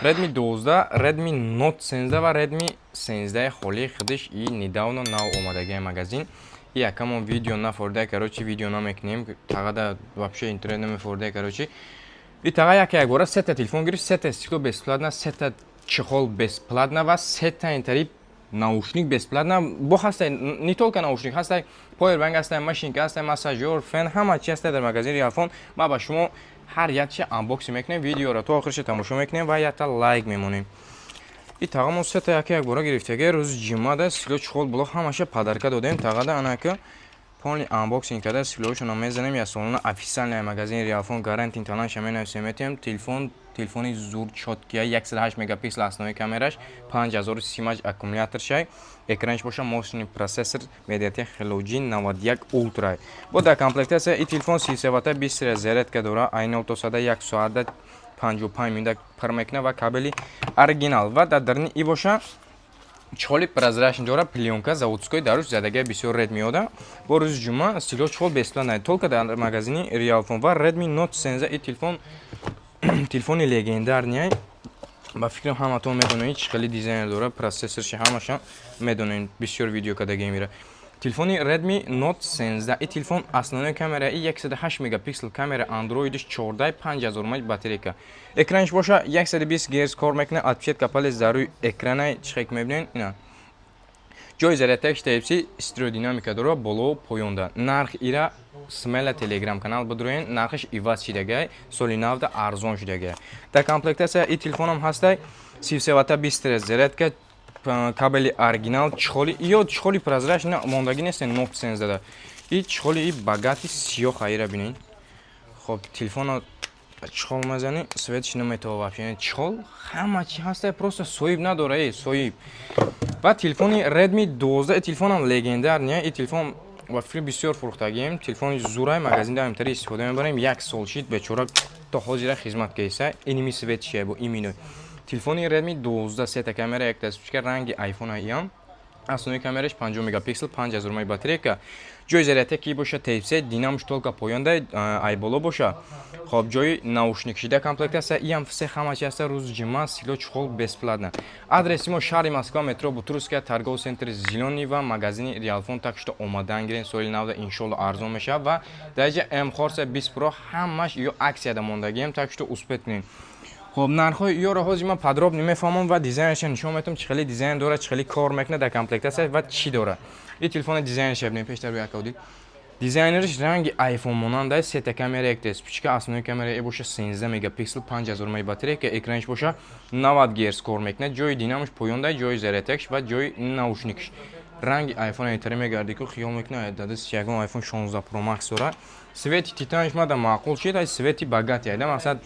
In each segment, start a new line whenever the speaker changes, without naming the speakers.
Redmi 12, Redmi Note 13 ва Redmi 13 холии худиш и недавно нав омадагии магазин. И якамон видео нафорда, короче, видео намекунем, тағада вообще интернет намефорда, короче. И таға яке якбора сета телефон гирифт, сета стекло бесплатно, сета чехол бесплатно ва сета интери наушник бесплатно. Бо ҳастай не только наушник, ҳастай powerbank, ҳастай машинка, ҳастай массажёр, фен, ҳама чи ҳастай дар магазини Realphone. Ма ба шумо ҳар якчи unboxing мекунем, видеоро то охирша тамошо мекунем ва якта лайк мемонем. И тағамо сета яке якбора гирифтаги, рӯзи ҷумъада стекло, чехол, блок ҳамаша подарка додем. Тағада анака полный unboxing карда, стеклоҳошона мезанем. Ясолона официальный магазини Realphone, гарантин таланша менависем, метиҳем. Телефон, телефони зур, чёткия, 108 мегапиксел основной камераш, 5030 мАч аккумуляторшай, экранаш боша мощный процессор MediaTek Helio G91 Ultra. Бо дар комплектация и телефон 33 ватта быстрая зарядка дора, ай 0 то 100 1 соата 55 минута пур мекунад ва кабели оригинал. Ва дар даруни и боша чехоли прозрачный дора, плёнка заводской даруш задага, бисёр Redmi ода. Бо рӯзи ҷумъа стекло, чехол бесплатно, только дар магазини Realphone. Ва Redmi Note 13, и телефон, телефони легендарный, ба фикрам ҳаматон медонед, чӣ хеле дизайнер дора, процессорши ҳамаша медонед, бисёр видео кардагем ира. Телефони Redmi Note 13, и телефон основной камера и 108 мегапиксел камера, андроидиш 14, 5000 мАч батарейка, экранаш боша 120 Гц кор мекунад, отпечатка палец дар рӯи экрана, чӣ хел мебинед, ина ҷои зарядтаки Type-C, стереодинамика дора боло поёнда. Нарх ира смело Телеграм канал бидроен, нархаш иваз шидагай, соли навда арзон шидагай. Дар комплектация и телефонам ҳастай 33 ватта быстрая зарядка, кабели оригинал, чехоли, ё чехоли прозрачный мондагӣ нест Note 13. И чехоли и богатый сиёҳ, аира бинед. Хоб, телефонро чехол мезанӣ, светиш наметова вообще. Чехол, ҳама чи ҳаста, просто соҳиб надора, э соҳиб. Ва телефони Redmi 12, телефонам легендарный, и телефон ба фикри бисёр фурӯхтагием, телефони зурай, магазин даимтари истифода мебарем, як сол шид, бечора то ҳозира хизмат кеса, иними светишия бо имино. Телефони Redmi 12, сета камера, якта вспышка, ранги iPhone иам, основной камераш 50 мегапиксел, 5000 мАч батарейка, ҷои зарядка ки боша Type-C, динамош только поёнда, ай боло боша. Хоб, ҷои наушник шида комплект аста, иам все ҳама чи аста. Рӯзи ҷумъа стекло, чехол бесплатно. Адреси мо: шаҳри Москва, метро Бутырская, торговый центр Зелёный ва магазини Realphone. Так что омадан гирен, соли навда иншолло арзон мешавад. Ва дар ҷа М-Хорса 20 Pro, ҳамаш ё аксияда мондагием, так что успеть кунед. Хоб, нархҳои ёро ҳозир ман подробно мефаҳмам ва дизайнашро нишон метавам, чӣ хеле дизайн дорад, чӣ хеле кор мекунад, дар комплектация ва чӣ дорад. И телефони дизайнаш бинем пештар, рӯи акаудик. Дизайнериш ранги iPhone монанда, сета камера, якта вспышка, основной камера е боша 13 мегапиксел, 5000 мАч батарейка, экранаш боша 90 Гц кор мекунад, ҷои динамош поёнда, ҷои зарядкаш ва ҷои наушникш. Ранги iPhone этаре мегарди ку, хиёл мекунад, дадас ягон iPhone 16 Pro Max дорад. Цвети титанш мада маъқул шид, ай цвети богатый айда, мақсад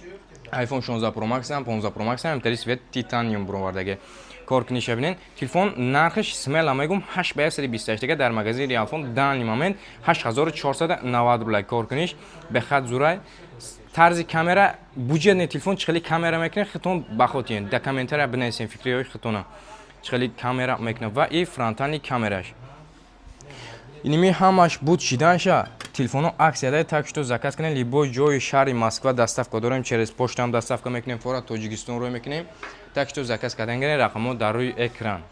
iPhone 16 Pro Max ам, 15 Pro Max ам тари цвет titanium буровардаги. Кор куниша бинен. Телефон нархаш смело мегум 8 ба 128 дега, дар магазини Realphone данный момент 8490 рубля. Кор куниш бехад зурай, тарзи камера, бюджетный телефон чӣ хеле камера мекунад, хитон бахотиен, дар комментария бинависем фикриҳои хитона, чӣ хеле камера мекунад ва и фронтальный камераш. Иними ҳамаш буд шиданша телефонҳо аксияда, так что заказ кунед, любой ҷои шаҳри Москва доставка дорем, через почтаам доставка мекунем, фора Тоҷикистон рӯй мекунем. Так что заказ кардан гиред, рақамҳо дар рӯи экран.